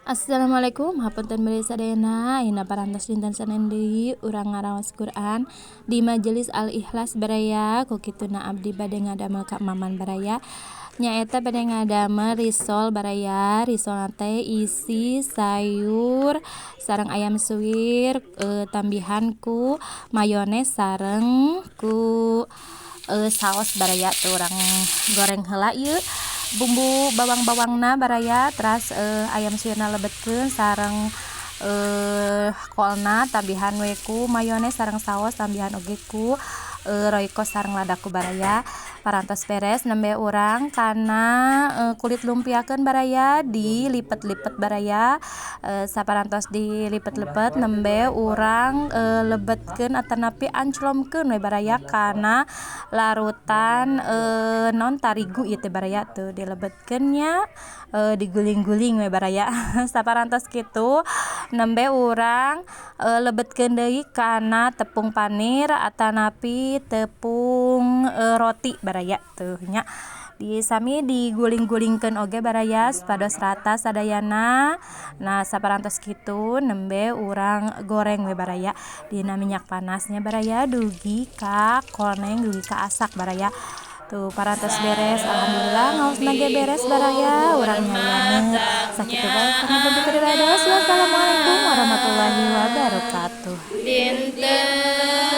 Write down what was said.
Assalamualaikum, hapunten bade sadayana. Ayeuna parantos dinten Sanen deui urang ngaraos Quran di Majelis Al Ikhlas baraya. Ku kituna abdi bade ngadamel ka Maman baraya, nyaeta bade ngadamel risol baraya. Risolna teh isi sayur sareng ayam suwir, tambihan ku mayones sareng ku saos baraya. Tuh, urang goreng heula ieu bumbu bawang-bawangna baraya, teras ayam suwirna lebetkeun sareng kolna, tambihan we ku mayones sareng saos, tambihan oge ku royco sareng ladaku baraya. Parantos beres, nembe urang kana kulit lumpiakeun baraya, dilipet-lipet baraya. Saparantos dilipet-lipet, nembe urang lebetkeun atanapi anclomkeun we baraya kana larutan naon, tarigu ieu teh baraya. Tuh, dilebetkeun nya, diguling-guling we baraya. Saparantos kitu, nembe urang lebetkeun deui kana tepung panir atanapi tepung roti baraya. Tuh nya, di sami diguling-gulingkeun oge baraya supados rata sadayana. Nah, saparantos kitu, nembe urang goreng we baraya dina minyak panas nya baraya, dugi ka koneng, dugi ka asak baraya. Tuh, parantos beres, alhamdulillah ngaosna ge beres baraya, urang nyarianeut. Sakitu bae. Wassalamualaikum warahmatullahi wabarakatuh. Dinten.